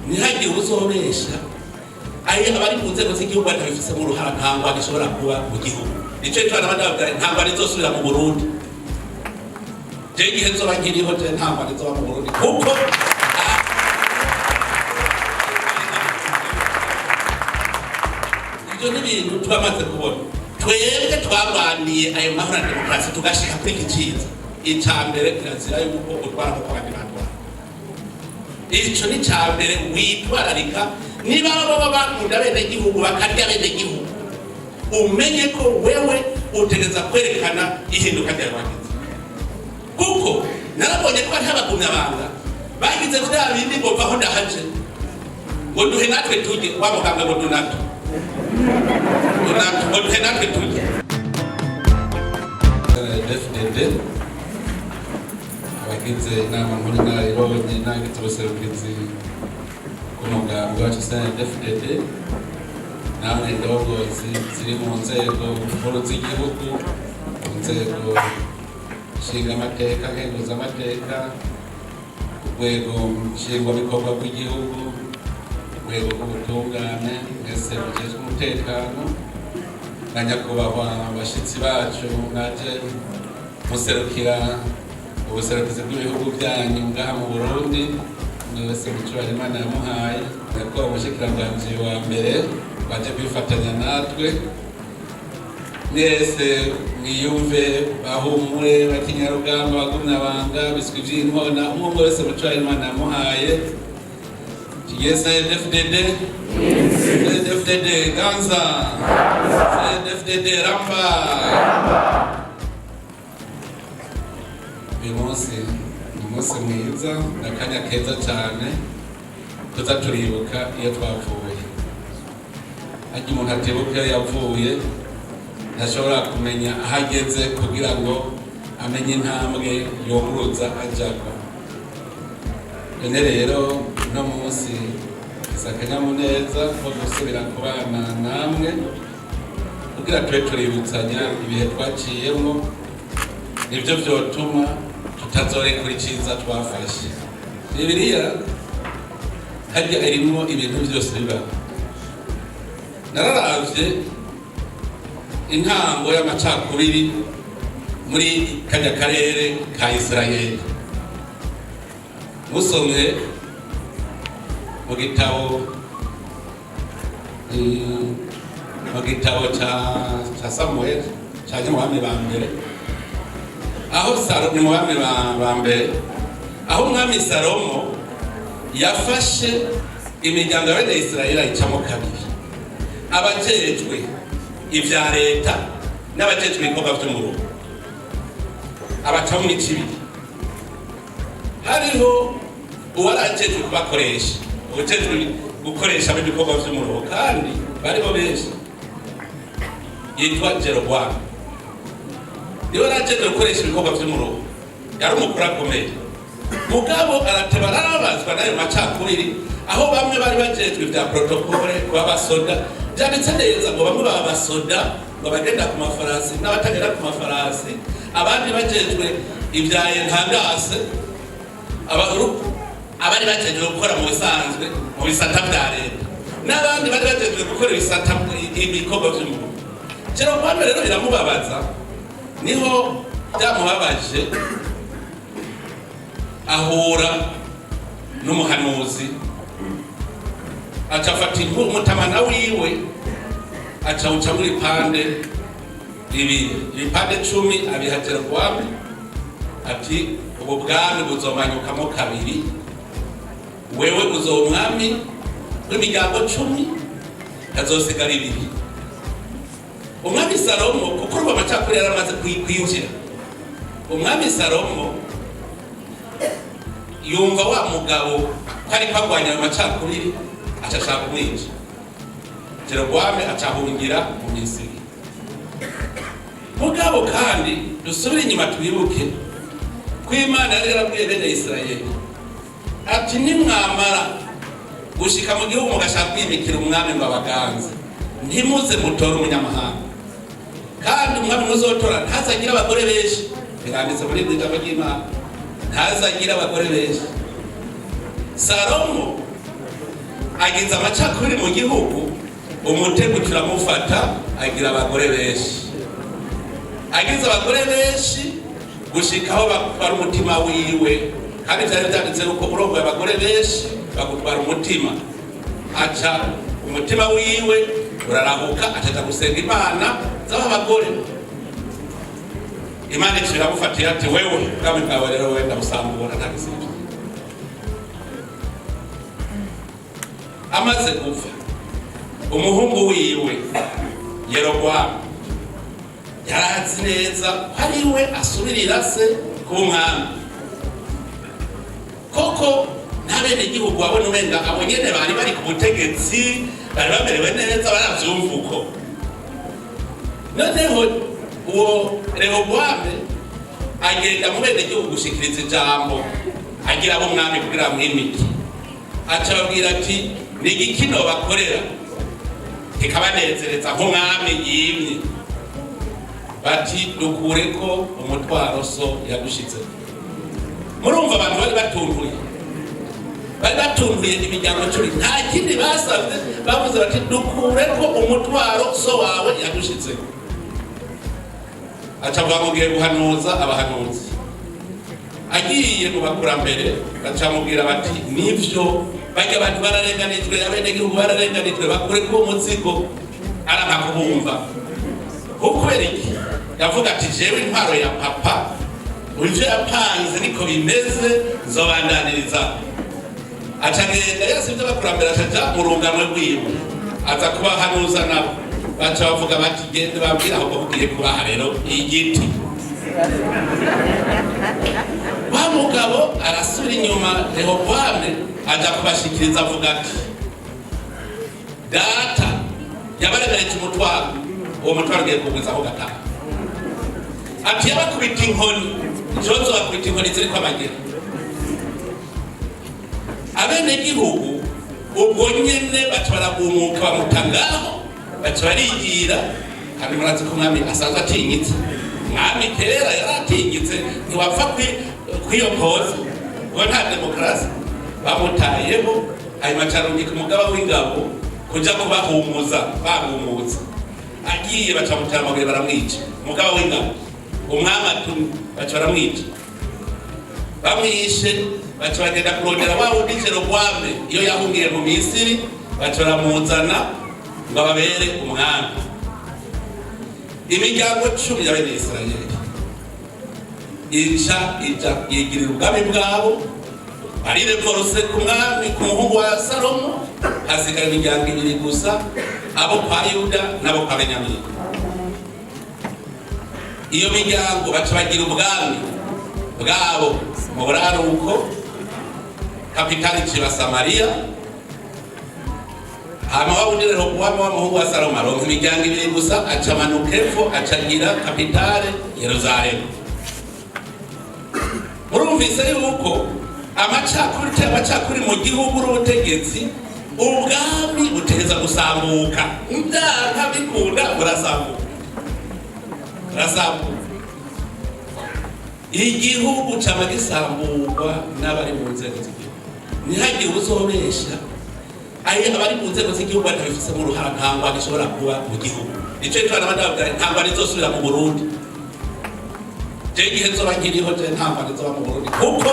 Ntihagire uzobesha ayo abari mu nzego z'igihugu batabifisemo uruhara. Nta ngwano ishobora kuba mu gihugu. Nico gituma n'abandi babwira, nta ngwano izosubira mu Burundi. Je igihe nzoba nkiriho, je nta ngwano izoba mu Burundi, kuko ibyo ni ibintu twamaze kubona. Twebwe twagwaniye ayo mahoro na demokarasi, tugashika kuri iki ciza. Ica mbere, kirazira yuko utwara nkuko abandi batwara. Ico ni ca mbere witwararika. Niba baba bakunda bene gihugu, bakarya bene gihugu, umenye ko wewe utegereza kwerekana ihinduka ryawe wagize, kuko narabonye ko hariho abagumyabanga bagize vya bindi ngo vaho ndahaje, ngo duhe natwe turye, wa muganga ngo dunato dunato, ngo duhe natwe turye. FDD, abagize inama nkuru inararibonye n'abagize ubuserukizi bw'umugambi wacu CNDD-FDD, namwe ndongozi ziri mu nzego nkuru z'igihugu, mu nzego nshingamateka, nkenguzamateka, urwego nshingwabikorwa rw'igihugu, urwego rw'ubutungane, mwese mujejwe umutekano, na nyakubahwa abashitsi bacu mwaje muserukira ubuserukizi bw'ibihugu byanyu ngaha mu Burundi, umwe wese mu cyubahiro Imana yamuhaye, nyakubahwa umushikiranganji wa mbere waje kwifatanya natwe, mwese mwiyumve, bahumure, bakinyarugamba, bagumyabanga, biswi vy'inkona, umwe umwe wese mu cyubahiro Imana yamuhaye. Kigiye CNDD-FDD, CNDD-FDD ganza, CNDD-FDD ramba. Uyu munsi ni umunsi mwiza, ni akanya keza cyane tuza turibuka iyo twavuye. Harya umuntu atibuka iyo yavuye ntashobora kumenya aho ageze kugira ngo amenye intambwe yunguruza ajako. None rero uno munsi si akanyamuneza ko gusubira kubana namwe kugira tube tuributsanya ibihe twaciyemo, nibyo vyotuma tutazorekura iciza twafashe. Bibiliya harya irimwo ibintu vyose bibaho. Nararavye intango y'amacakubiri muri karya karere ka Isirayeli. Musomye mu gitabo ca Samuel canke mu bami ba mbere, aho Salo, ni mu bami ba mbere, aho umwami Salomo yafashe imiryango ya bene Isirayeli ayicamo kabiri, abajejwe ivya leta n'abajejwe ibikorwa vyo mu rugo, abacamo imico ibiri. Hariho uwari ajejwe kubakoresha, ujejwe gukoresha ibikorwa vyo mu rugo, kandi bariho benshi, yitwa Jerobowamu. Niwe yari ajejwe gukoresha ibikorwa vyo mu rugo, yari umukuru akomeye. Mugabo arateba arabazwa n'ayo macakubiri, aho bamwe bari bajejwe vya protocole, kuba basoda. Vyanditse neza ngo bamwe baba basoda, ngo bagenda ku mafarasi n'abatagenda ku mafarasi, abandi bajejwe ibya intendance, abari bajejwe gukora mu bisanzwe mu bisata vya leta, n'abandi bari bajejwe gukora ibisata ibikorwa vy'umuntu. Jerobowamu rero biramubabaza. Niho byamubabaje, ahura n'umuhanuzi, aca afata umutamana wiwe, aca awucamwo ibipande bibiri, ibipande 10, abiha Jerobowamu, ati: "Ubu bwami buzomanyukamo kabiri, wewe uzoba umwami w'imiryango 10, hazosigara ibiri." Umwami Salomo, kuko urumva amacakubiri yaramaze kwinjira, umwami Salomo yumva wa mugabo ko ariko agwanya ayo macakubiri, aca ashaka kumwica. Jerobowamu aca ahungira mu Misiri. Mugabo kandi dusubire inyuma, twibuke ko Imana yari yarabwiye bene Isirayeli ati: "Nimwamara gushika mu gihugu, mugashaka kwimikira umwami ngo abaganze, ntimuze mutore umunyamahanga, kandi umwami muzotora ntazagire abagore benshi." Biranditse muri iri jambo ry'Imana, ntazagire abagore benshi. Salomo Agize amacakubiri mu gihugu, umutego turamufata, agira abagore benshi. Agize abagore benshi gushika aho batwara umutima wiwe, kandi vyari vyanditse yuko urongoye abagore benshi bagutwara umutima. Aca umutima wiwe urarahuka, acaja gusenga imana z'aba bagore. Imana ica iramufatiye ati: "Wewe, ubwami bwawe rero wenda busambura, nta gisivyo." Amaze gupfa, umuhungu wiwe Yerobowamu yarazi neza ko ari we asubirira se kuba umwami. Koko n'abenegihugu babona umenga abo nyene bari bari ku butegetsi, bari bamerewe neza, baravyumva uko. Noneho uwo Rehobowamu agenda mu benegihugu gushikiriza ijambo, agira abo umwami kugira amwimike. Aca ababwira ati: "Ni igiki nobakorera kikabanezereza nk'umwami yimye?" Bati: "Dukureko umutwaro so yadushitse." Murumva abantu bari batuntuye, bari batuntuye imiryango 10. Nta kindi basabye, bavuze bati: "Dukureko umutwaro so wawe yadushitse." Aca avuga ngo: "Ngiye guhanuza abahanuzi." Agiye mu bakurambere, bacamubwira bati: "Nivyo, barya abantu bararenganijwe, abenegihugu bararenganijwe, bakureko uwo muzigo." Aranka kubumva. Kubera iki? Yavuga ati: "Jewe intwaro ya papa, ivyo yapanze niko bimeze, nzobandaniriza." Aca agenda yasivye abakurambere, acaja mu rungano rwiwe, aza kubahanuza nabo. Baca bavuga bati: "Gende babwira ahubwo ugiye kubaha rero igiti." Wa mugabo arasubira inyuma, Rehobowamu, aja kubashikiriza, avuga ati: "Data yabaremereje umutwaro, uwo mutwaro ugiye kugwizaho gatanu." Ati: "Yabakubita inkoni, ikibazo bakubita inkoni ziriko amagera." Abenegihugu ubwo nyene baca baragumuka, bamuta ngaho, baca barigira. Kandi murazi ko umwami asanzwe atinyitse. Umwami kera yari atinyitse, ntiwapfa kwiyopoza ngo nta demokarasi. Bamutayeho, hanyuma acarungika umugaba w'ingabo kuja kubahumuza. Bahumutse, agiye, bacamutera amabuye, baramwica. Umugaba w'ingabo umwami atumye, baca baramwica. Bamwishe, baca bagenda kurondera wa wundi Jerobowamu iyo yahungiye mu Misiri, baca baramuzana ngo ababere umwami. Imiryango 10 ya bene Isirayeli ica ija yigirira ubwami bwabo, barirevorose ku mwami, ku muhungu wa Salomo. Hasigara imiryango ibiri gusa, abo kwa Yuda n'abo kwa Benyamini. Iyo miryango baca bagira ubwami bwabo mu buraruko, capitale ciba Samariya. Hama wa wundi Rehobowamu wa muhungu wa Salomo aronka imiryango ibiri gusa, aca amanuka epfo, acagira capitale Yeruzalemu. Murumvise yuko amacakuri uteye amacakuri mu gihugu n'ubutegetsi, ubwami butegeza gusambuka. Byanka bikunda burasambuka, burasambuka. Igihugu cama gisamburwa n'abari mu nzego z'igihugu. Ntihagire uzobesha ayo abari mu nzego z'igihugu batabifisemo uruhara, nta ngwano ishobora kuba mu gihugu. Nico gituma n'abandi bavuga: "Nta ngwano izosubira mu Burundi." Je igihe nzoba nkiriho, je nta ngwano izoba mu Burundi, kuko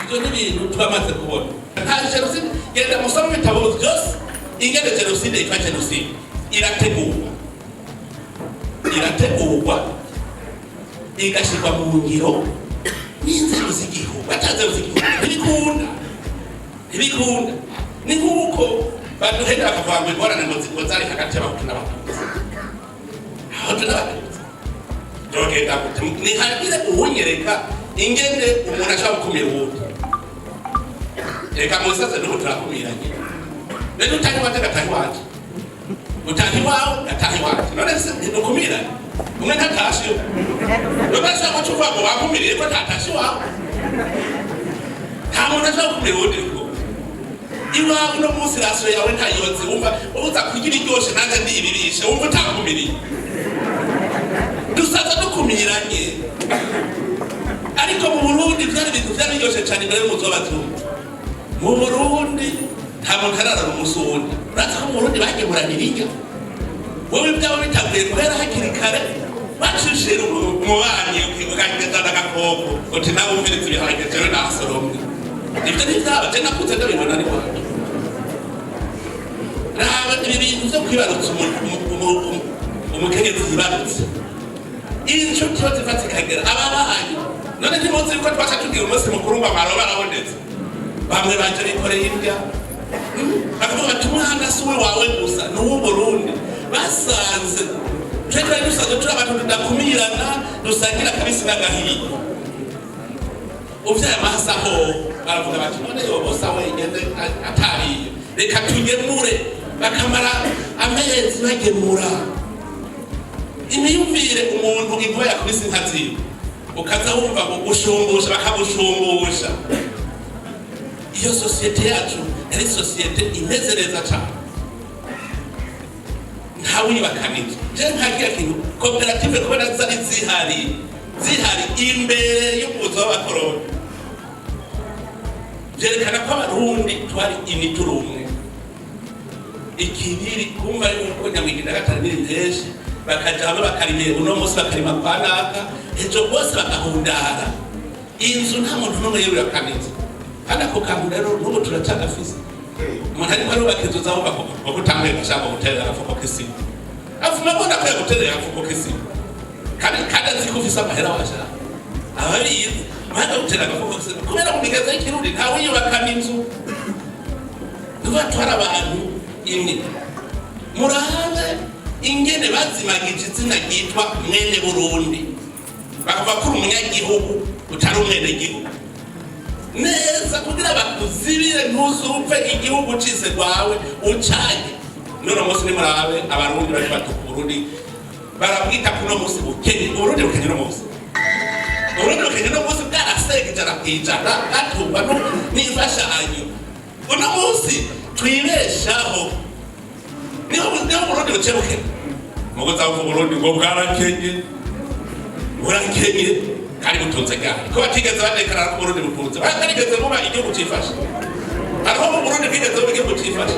ibyo ni ibintu twamaze kubona. Nta jenoside. Genda musome ibitabo byose ingene jenoside yitwa jenoside. Irategurwa, irategurwa, igashyirwa mu ngiro n'inzego z'igihugu. Ata nzego z'igihugu, ntibikunda, ntibikunda. Ni nk'uko baduhenda bakavuga ngo ingorane ngo zari hagati y'Abahutu n'Abatutsi. Abahutu n'Abatutsi byogenda gute? Ntihagire uwunyereka ingene umuntu ashobora gukumira uwundi. Reka musaze, n'ubu turakumiranye. Rero utaha iwacu, agataha iwacu, utaha iwawe, gataha iwacu. None se ntidukumiranye? Umwe ntatashe iwe, none ashobora guca uvuga ngo bakumiriye ko ntatashe iwawe? Nta muntu ashobora gukumira uwundi ngo iwawe uno munsi ration yawe ntayonze, wumva uza kugira iryoshe, nanjye ndibibishe, wumva utakumiriye. Dusaza dukumiranye. Ariko mu Burundi vyari ibintu vyari biryoshe cane imbere y'umuzi w'abazungu. Mu Burundi nta muntu ararara umunsi wundi. Uretse ko mu Burundi bagemuranira indya, wowe ibyawe bitaguye guhera hakiri kare, bacishira umubanyi ukagenda n'agakoko uti: "Nawe wumviriza, ibiharage jewe nasoromwe." Ibyo ntivyaba, je nakuze ndabibona ari wacu. Raba ibi bintu vyo kwibarutsa, umukenyezi yibarutse, inshuti yo ziva zikagera ababanyi. None ntimuzi yuko twaca tugira umunsi mukuru ngo amaroba arabonetse? Bamwe baje bikoreye indya, bakavuga bati: "Umwana si uwe wawe gusa, ni uw'Uburundi." Basanze twe twari dusanzwe turi abantu tudakumirana, dusangira akabisi n'agahiye. Uvyaye amahasa ho, baravuga bati: "None yobosa wenyene atariye, reka tugemure." Bakamara amezi bagemura. Imiyumvire, umuntu inkuba yakubise inka ziwe, ukaza wumva ngo gushumbusha, bakagushumbusha. Iyo société yacu yari société imeze neza cyane, ntawibakanije. Je nkagira kintu koperative, kubera zari zihari imbere y'umuzo w'abakoroni, vyerekana ko Abarundi twari imiturumwe ikibiri. Kumva yuko nyamwigendaho gatanu n'ibintu henshi, bakaja hamwe bakarima, uno munsi bakarima kwa naka, ejo bose bagahundara inzu, nta muntu n'umwe yirurakanije. Kandi ako kantu rero n'ubu turacagafise. Umuntu ariko arubaka inzu, zawubaka ngo utanguye gashaka guterera agafuko k'isima, afuma abona ko yaguterera agafuko k'isima, kandi azi ko ufise amahera washaka, ababizi muhanga gutera agafuko k'isima. Kubera mu migenzo y'ikirundi ntawe yubakana inzu. Tuba twari abantu imwe. Murabe ingene bazimagije izina ryitwa mwene Burundi, bakavuga ko uri umunyagihugu, utari umwenegihugu neza, kugira bakuzibire ntuzupfe igihugu cise rwawe ucanye. None munsi nimurabe Abarundi bari batuka Uburundi, barabwita kuno munsi bukenye. Uburundi bukenye uno munsi, Uburundi bukenye uno munsi bwarasenga 100%, bwatungwa n'imfashanyo. Uno munsi twibeshaho, niho Burundi buciye bukenya. Mugo zavuga Uburundi ngo bwarakenye, burakenye kandi butunze gare ko batigeze badekarara ko Burundi butunze, batarigeze buba igihugu cifashe. Hariho mu Burundi bwigeze buba igihugu cifashe?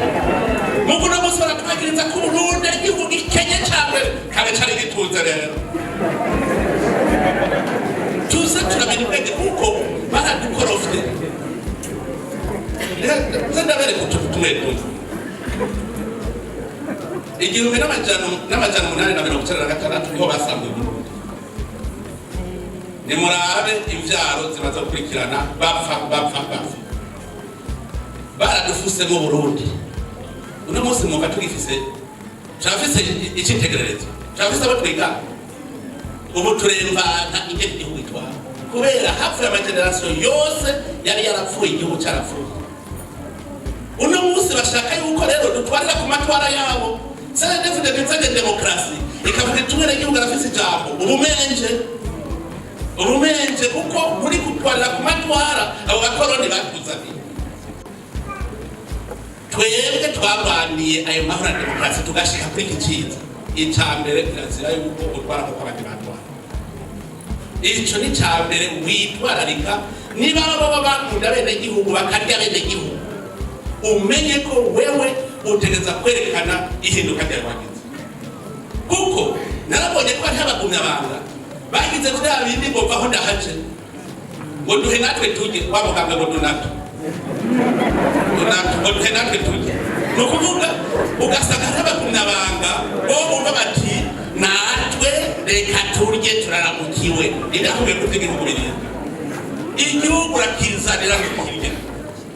Mugo uno munsi baratwagiriza ko Uburundi ari igihugu gikenye cane, kare cari gitunze. Rero tuze turamenya ubwenge, kuko baradukorofye. Nze ndabereka utuntu tumwe tumwe. 1896 niho basanzwe Burundi. Nimurabe imvyaro zimaze gukurikirana, bapfa, bapfa, bapfa, baradufusemo Burundi. Uno munsi mwumva tugifise, turafise icitegererezo, turafise abo twigana. Ubu turemvana ingene igihugu itwara, kubera hapfuye ama générations yose yari yarapfuye, igihugu carapfuye. Uno munsi bashaka yuko rero dutwarira ku matwara yabo. CNDD-FDD izanye demokarasi, ikavuga iti: "Umwenegihugu arafise ijambo." Ubumenje, ubumenje, kuko muri gutwarira ku matwara abo bakoroni batuzaniye. Twebwe twagwaniye ayo mahoro na demokarasi, tugashika kuri iki ciza. Ica mbere, kirazira yuko utwara kuko abandi batwara. Ico ni ca mbere witwararika. Niba baba bakunda bene gihugu, bakarya bene gihugu, umenye ko wewe utegereza kwerekana ihinduka ryawe wagize. Kuko narabonye ko hariho abagumyabanga bagize vya bindi ngo: "Vaho ndahaje," ngo: "Duhe natwe tujye." Wa muganga ngo: "Dunato, dunato," ngo: "Duhe natwe tujye." Ni ukuvuga ugasanga hariho abagumyabanga bo bumva bati: "Natwe reka turye, turaramukiwe." Ninde akubwiye ko igihugu birinda? Igihugu urakizanira kukirya.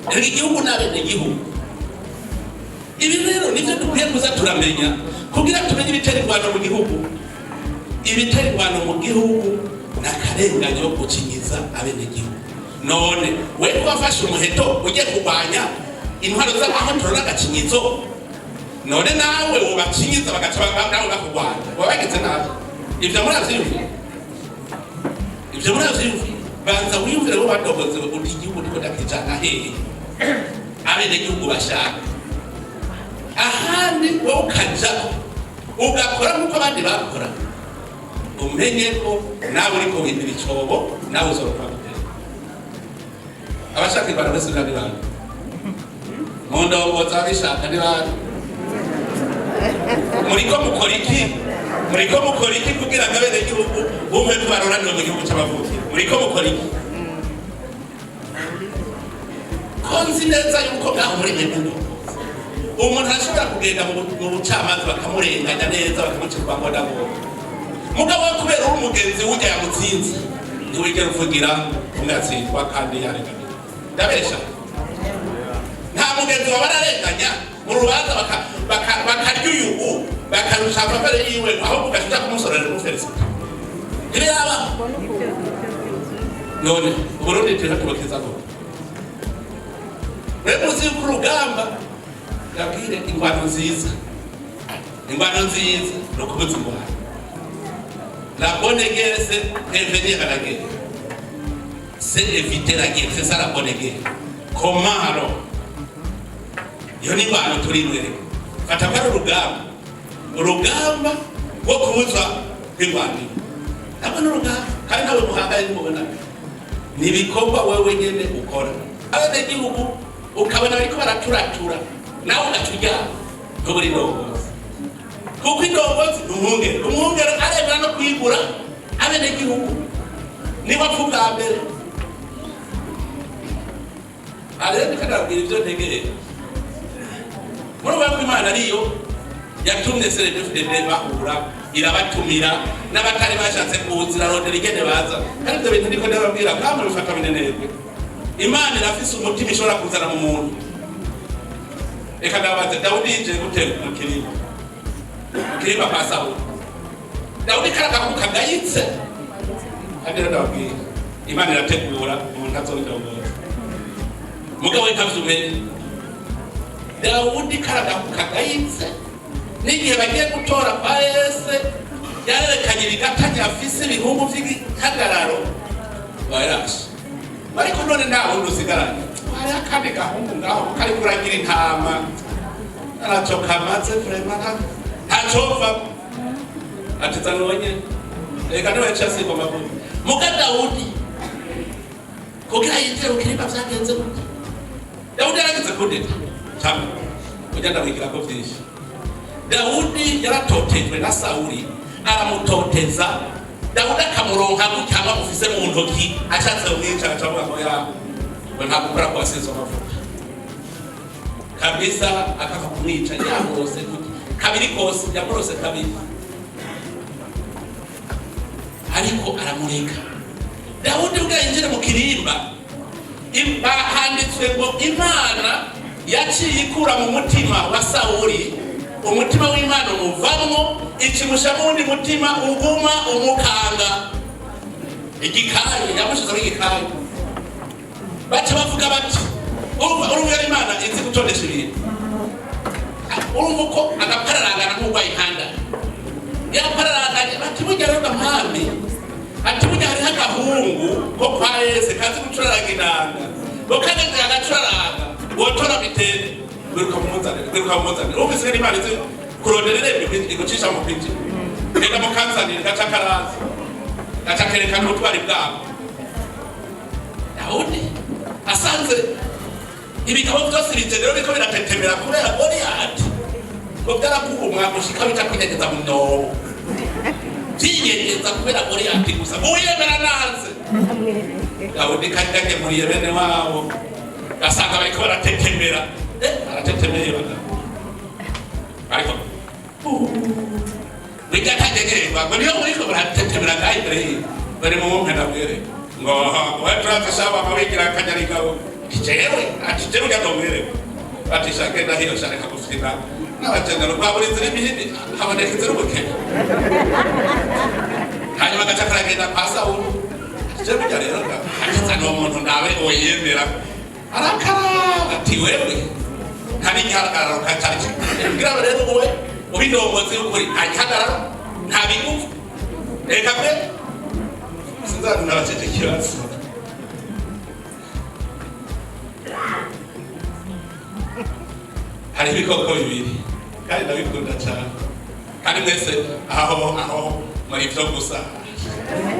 Reka, igihugu n'abenegihugu. Ibi rero nivyo dukwiye kuza turamenya, kugira tumenye ibitera ingwano mu gihugu. Ibitera ingwano mu gihugu ni akarengane yo gucinyiza abenegihugu. None we wafashe umuheto ugiye kurwanya intwaro z'amahotoro n'agacinyizo, none nawe wobacinyiza bagaca nawe bakurwanya, wabagize nabi. Ivyo muravyiyumvira? Ivyo muravyiyumvira? Banza wiyumvire bo badogoze uti: "Igihugu ndiko ndakijana hehe?" Abenegihugu bashaka ahandi, wowe ukajaho ugakora nk'uko abandi bakora, umenye ko nawe uriko windira icobo, nawe uzorokwa gutera. Abashaka ingwano bose ni bande? Mu ndongozi ababishaka ni bande? Muriko mukora iki? Muriko mukora iki kugira ngo abenegihugu bumve ko baroranira mu gihugu c'amavukiro? Muriko mukora iki? Ko nzi neza yuko ngaho muri mwebwe ndongozi umuntu arashobora kugenda mu bucamanza, bakamurenganya neza, bakamucirwa ngo ndabona mugabo we, kubera uri umugenzi w'ujya yamutsinze, ntiwigera uvugira umwe yatsindwa kandi yarenganira. Ndabesha? Nta mugenzi wawe ararenganya mu rubanza, bakarya uyugu, bakarusha amabere yiwe, ahubwo ugashuja kumusorera umuferesita? Ntibirabaho? None Uburundi turiho tubukiza gute? Mwe muzi yuko urugamba, ndabwire, ingwano nziza, ingwano nziza ni ukubuza ingwano. La bonne guerre, c'est prévenir à la guerre, c'est éviter la guerre, c'est ça la bonne guerre. Comment alors? Iyo ni ingwano turimwe. Fata ko ari urugamba, urugamba rwo kubuza kw'ingwaniro. Ntabwo ni urugamba kandi ntawe muhangaye, nimubona ni ibikorwa wewe nyene ukora. Abenegihugu ukabona bariko baraturatura, nawe ugaca uryama, ntubura indongozi, kuko indongozi ni umwungere. Umwungere aremera no kwigura abenegihugu, niwe apfa ubwa mbere. Aha rero ndiko ndababwira ivyo ntegereye. Murumva ko Imana ariyo yatumye CNDD-FDD bahura, irabatumira n'abatari bashatse kuza, irarondera ingene baza. Kandi ivyo bintu ndiko ndababwira kamwe bifata binenerwe. Imana irafise umutima ishobora kuzana mu muntu. Reka ndababaze, Dawudi yinjiye gute mu kirimba, mu kirimba kwa Sawuli? Dawudi kari agahugu kagayitse. Kandi rero ndababwira, Imana irategura umuntu azoba indongozi, mugabo we ntavyo umenye. Dawudi kari agahugu kagayitse, n'igihe bagiye gutora kwa Yese yarerekanye ibigatanya afise, ibihungu vy'igihagararo barashe. Ariko none nta wundi usigaranye, hariho akandi gahungu ngaho kari kuragira intama, ntacyo kamaze vraiment, ntacova. Ati zana uwo nyene, reka niwe yaciye asigwa amavuta. Muga Dawudi kugira yinjire mu kirimba vyagenze gute? Dawudi yaragize kudeta cyane, ujya ndamwigirako vyinshi. Dawudi yaratotejwe na Sawuli, aramutoteza. Dawudi akamuronka gutya, amufise mu ntoki, ashatse kumwica, acavuga ngo ya ngo nta gukora ku wasizwe amavuta kabisa, akava kumwica yamurose gutya kabiri kose, yamurose kabiri, ariko aramureka. Dawudi ubwo yinjira mu kirimba, handitswe ngo Imana yaciye ikura mu mutima wa Sawuli umutima w'Imana, umuvamwo, ikimushamo uwundi mutima uguma umukanga igikayi, yamushizemo igikayi. Baca bavuga bati, urumva Imana izi gutondesha ibintu, urumva uko agapararangana nk'urwaye inkanda yapararanganye. Bati burya rero mwami, ati burya hariho agahungu ko kwa Yese kazi gucuraranga inanga, ngo kageze agacuraranga, wotora mitende, wiruka mumuzanire, wiruka mumuzanire. Wumvise ko Imana izi kurondera irembo igucisha mu kwinjira. Genda mukanzanire. Gaca karaza, gaca kerekana ubutwari bwabo. Dawudi asanze ibigabo byose bigenero biriko biratetemera kubera Goliyati, ngo byarakuhumwa gushika bija kwinyegeza mu myobo, vyinyegeza kubera Goliyati gusa. Uwiyemera nanze. Dawudi kajagemuriye bene wabo, gasanga bariko baratetemera. Aratetemeye bagabo, ariko bijya kajegererwa ngo niyo muriko muratetemera ngaho imbere yiwe, bari mu mumpe ndabwere ngo we turazi shaba wigira akanyarigabo. Jewe, ati jewe ujya ndamwereka, ati shake ndahiro, shaka gufina n'abajenero rwabura inzira imihini, haboneka inzira ubukene. Hanyuma agaca karagenda kwa Sawuli. Ati jewe burya rero, ati zana uwo muntu ndabe uwo yiyemera. Arakaraba, ati wewe nta n'igihagararo kacari. Kugira ngo rero wowe ube indongozi y'ukuri, nta gihagararo, nta bigufu, reka mbe sinzantu nabaceje ikibazo. Hariho ibikoko bibiri kandi ndabikunda cyane, kandi mwese aho muri byo gusa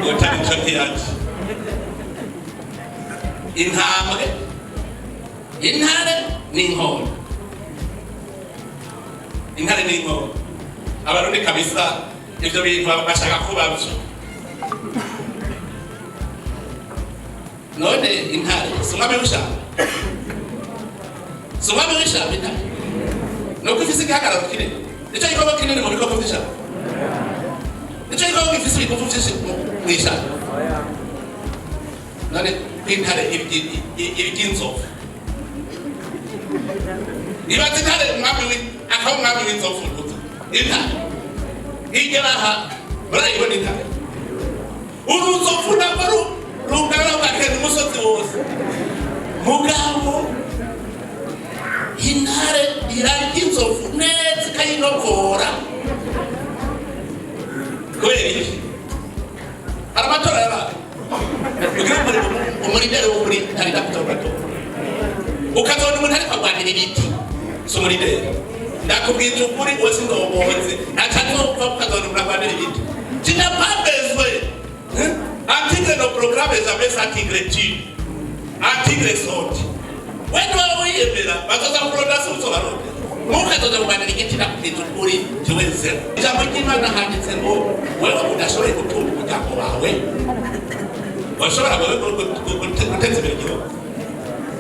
utari inshuti yacu, intambwe. Intare n'inkona, intare n'inkona. Abarundi kabisa ivyo bintu bashaka kuba vyo. None intare si umwami w'ishamba? Si umwami w'ishamba intare? Nuko ifise igihagararo kinini, nico gikoko kinini mu bikoko vy'ishamba, nico gikoko gifise ibigufu vyinshi mw'ishamba. None kw'intare irya inzovu, ibaze intare umwami akaba umwami w'inzovu ntuza. Intare igera aha, murayibona intare? Uruzovu nabwo rungana rugakenda umusozi wose. Mugabo intare irarya inzovu neza, ikayinokora. Kubera iki? Hari amatora yabaye kugira umurideri wo kuri ntarida kutora, ukazabona umuntu ariko agwanira ibiti, si umurideri. Ndakubwije ukuri, uwe sindongozi ntaca nzopfa. Ukazabona umuntu agwanira ibiti, tu n'as pas besoin, hein? Un tigre ne proclame jamais sa tigritude. Un tigre saute. Wenda waba wiyemera, bazoza kuronda, si uzobarondera. Ntukazoza kurwanira igiti. Ndakubwiza ukuri, jewe zero. Ijambo ry'Imana handitse ngo wewe udashoboye gutunga umuryango wawe, washobora wewe guteza imbere igihugu?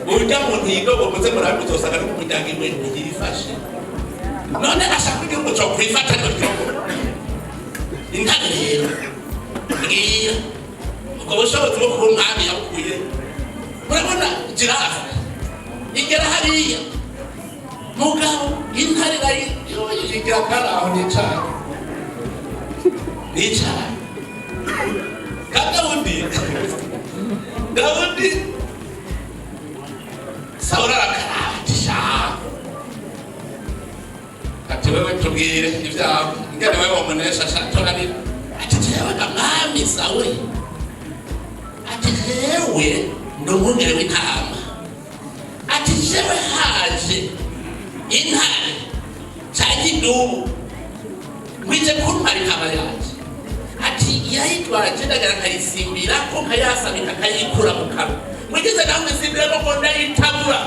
Urya muntu yidogo muze murabe, uzosanga no mu muryango iwe ntiyifashe. None ashaka igihugu co kwifata ariko kirongora. Intare rero, mbwira, ubwo bushobozi bwo kuba umwami yabukuye? Murabona girafe igera hariya, mugabo intare nayo igira kari aho nicaye nicaye. Ka Dawudi, Sawuli arakaraba ati: "Sha," ati: "Wewe tubwire ibyawe ingene wewe wamunesha sha, turarira." Ati: "Jewe ga mwami Sawuli," ati: "jewe ndi umwungere w'intama." Ati: "Jewe haje intare canke idubu ngwije kuntwara intama yanje," ati: "yayitwara, je ndagera nkayisimbirako, nkayasamika, nkayikura mu kanwa. Mwigeze nawe ngisimbirako ngo ndayitabura,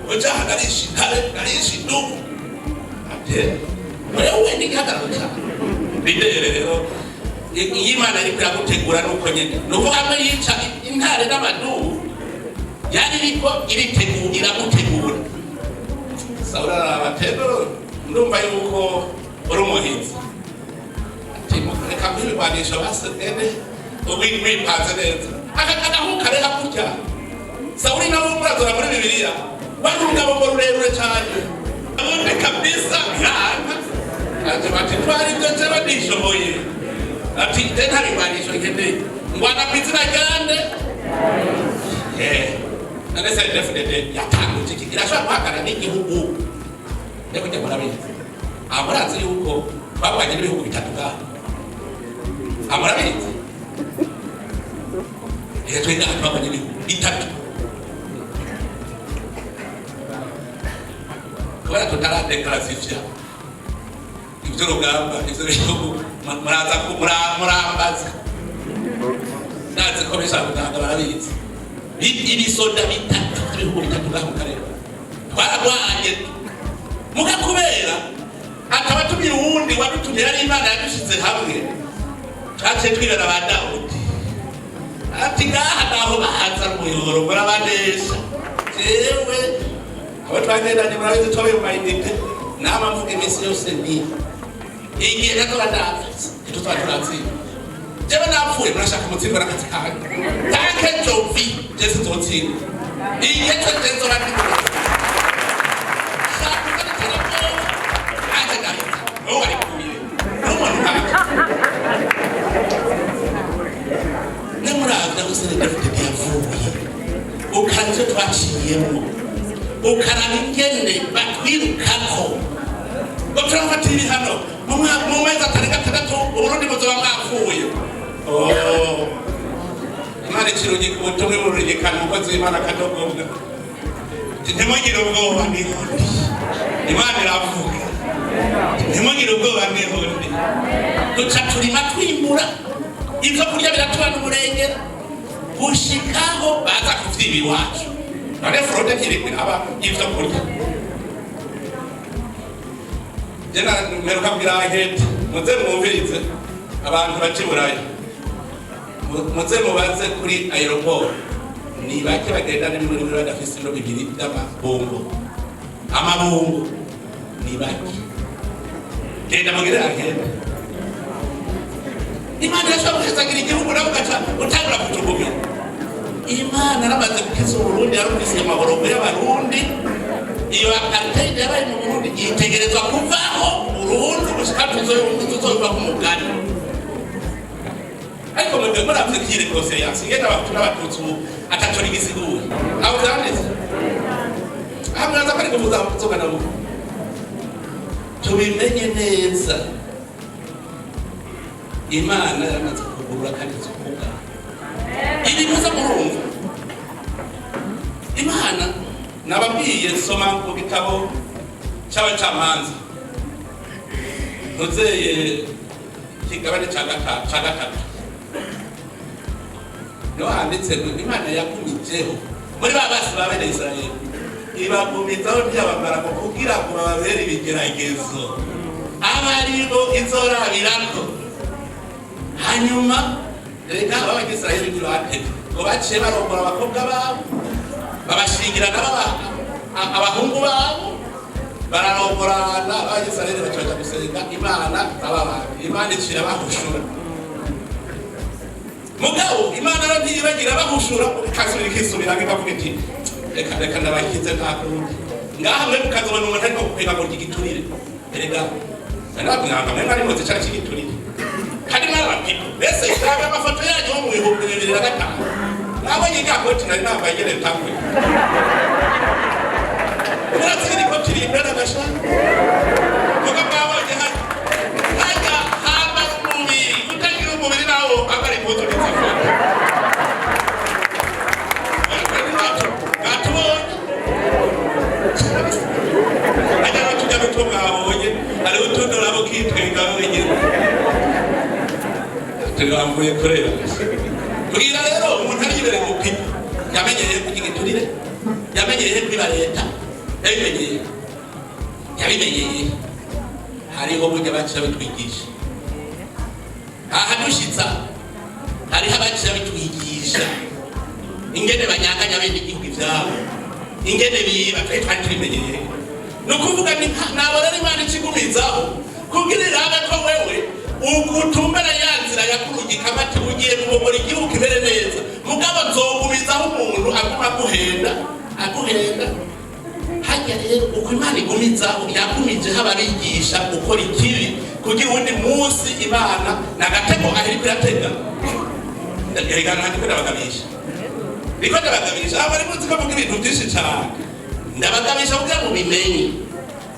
ujaha narisha intare, narisha idubu." Ati: "Wewe n'igihagararo cawe." Leader rero, iyo Imana iriko iragutegura, nuko nyene nuko hamwe yica intare n'amadubu, yari iriko iritegura, iragutegura. Sawuli araraba ati: "Ndumva yuko uri umuhinzi." Ati: "Reka nguhe ibigwanisho basegene wipanze neza." Agahuka reka gutya. Sawuli nawe murazora muri Bibiliya, wari urugabo ngo rurerure cyane ubundi kabisa biranga. Ati bati: "Twari ibyo jewe ndishoboye." Ati: "Je nta bigwanisho nkeneye, ngwana ku izina ryande." None CNDD-FDD yatanguje iki? Irashobora guhagarara n'igihugu? Reko njya murabizi, aha murazi yuko twabanye n'ibihugu bitatu ngaha. Aha murabizi, reka twe ngaha twabanye n'ibihugu bitatu kubera tutaradekarasifya iby'urugamba. Ivyo bihugu muraza murambaza, ndazi ko bishaka gutanga, barabizi. Ibisoda bitatu by'ibihugu bitatu ngaha mu karere twaragwanye. Muga kubera atabatumye uwundi wadutumye, yari Imana yadushize hamwe, twaciye twibera ba Dawudi. Ati: "Ngaha naho bahaza umuyoboro, murabanesha." Jewe abo twagendanye murabizi, twabaye mu mayinite. Nama mvuga iminsi yose ni igihe ntazoba ndapfutse, ntituzaba turatsinda. Jewe napfuye, murashaka mutsindwa n'akazi kanyu. Tant que je vis, je sinzotsinda. Igihe cyo je nzoba ndi mu shaka iterabwoba, nanjye ndahita wowe warikuye n'umuntu nkanje. Nimuravye aho CNDD-FDD yavuye, ukaraba ivyo twaciyemwo, ukaraba ingene batwirukako ngo turafatira ibihano, mu mezi atarenga 6 Uburundi buzoba mwapfuye. Oh. Imana ikirungika ubutumwa, burungikana umukozi w'Imana akadogobwa. Ntimugire ubwoba, nihundi Imana iravuga. Ntimugire ubwoba, nihundi duca turima, twimbura ibyo kurya, biratubana umurengera gushikaho baza kuvyiba iwacu. None fraude ntiriko iraba y'ivyo kurya? Je mperuka kugira enquête. Muze mwumvirize abantu baca i Buraya, muze mubaze kuri aéroport, ni bake bagenda n'ibimwe badafise ibiro 2 by'amabungo. Amabungo ni bake. Genda mugire enquête. Imana irashobora guhezagira igihugu, nawe ugaca utangura kutugumira. Imana yaramaze gukiza Uburundi, yarumvise amaborogo y'Abarundi. Iyo apartheid yabaye mu Burundi yitegerezwa kuvaho burundu gushika tuzoyumva nk'umugani. Ariko mwebwe muravye ko iyi réconciliation ingene Abahutu n'Abatutsi ubu ataco rigisiguye, aho vyanditse aha, mwaza ko ari kuvuza zogana bubu. Tubimenye neza, Imana yaramaze kugurura kandi izokugara ibi. Muza murumva, Imana nababwiye, soma mu gitabo c'Abacamanza, ntuzeye kigabane ca gatatu, niho handitse ngo Imana yagumijeho muri ba basi ba bene Israeli, ibagumizaho ntiyabamara ngo kugira ngo bababere ibigeragezo, aba aribo izorabirako. Hanyuma reka ab'Abagisirayeli ntibatevye ngo baciye barongora abakobwa babo, babashingira nabo abahungu babo, bararongorana. Ab'Abagisirayeli baca baja gusenga imana z'ababandi, Imana icira bahushura. Mugabo Imana rero ntiyibagira, bahushura ikasubira ikisubira, ikavuga iti: "Reka, reka ndabakize." Nta kundi ngaha mwe mukazobona umuntu ariko gukwega ngo igiturire. Erega nabwanga mwe mwari muzi cari c'igiturire, kandi mwarabapipo mbese. Raba amafoto yanyu yo mu 2005, nabonye rya koti nari nambaye nyene ritanguye. Murazira ikoti rimbere agashaka muga mwabonye hajya hambara umubiri. Utagira umubiri nawo ambara impuzu ntizifata. Mwatubonye hajya no tujya n'utwo mwabonye, hariho utundi uraba ukitwenga wenyine. Turambuye kureba mbwira rero, umuntu ari yibereye mu pipo, yamenyereye kurya igiturire, yamenyereye kwiba leta, yabimenyeye, yabimenyeye. Hariho burya baciye bitwigisha aha dushitsa, hariho abaciye bitwigisha ingene banyaganya bene igihugu ivyabo, ingene biba. Twari tubimenyereye. Ni ukuvuga ni nabo rero Imana ikigumizaho kugira irabe ko wewe ugutumbera ya nzira yakurungika, bati: "Ugiye kubomora igihugu kimere neza, mugabo nzogumizaho umuntu aguma aguhenda, aguhenda." Hajya rero uko Imana igumizaho, yagumijeho ababigisha gukora ikibi kugira uwundi munsi Imana ni agatego ahiri iratega. Erega ntandiko ndabagabisha, niko ndabagabisha. Abo bari muzi ko mvuga ibintu byinshi cyane, ndabagabisha kugira ngo bimenye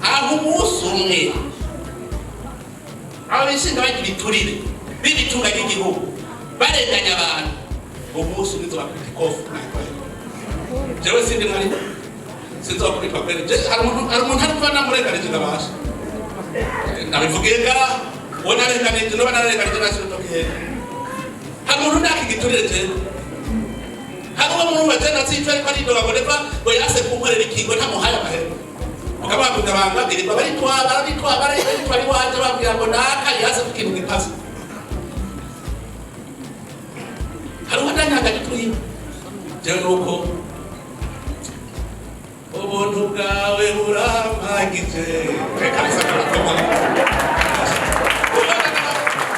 aho umunsi umwe abo bishinga bagira ibiturire b'ibitunga ry'igihugu, barenganya abantu, umunsi umwe izobakubita ikofu. Jewe sindi mwari, sinzobakubitwa kweri. Hari umuntu ari kuba namurenganije, ndabasha nabivugiye ngaha, uwo narenganije, noba narenganije nasirutokiye. Hari umuntu ndaka igiturire jewe? Hari uwo murumva je nazico ariko aridoga ngo neva ngo yase kunkorera ikingo ntamuhaye amahera? Mukababwira banga birirwa baritwara, barabitwara, barabitwara iwanje, babwira ngo naka yase ku kintu gipasa. Hari uwo ndanyaga gituriye jewe? Nuko ubuntu bwawe burampagije. Reka bisaka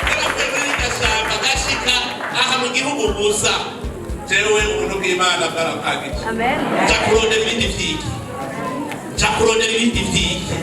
naravuye muri iryo shamba gashika aha mu gihugu gusa, jewe ubuntu bw'Imana bwarampagije. Amen. Nja kurondera ibindi vyiki? Nja kurondera ibindi vyiki?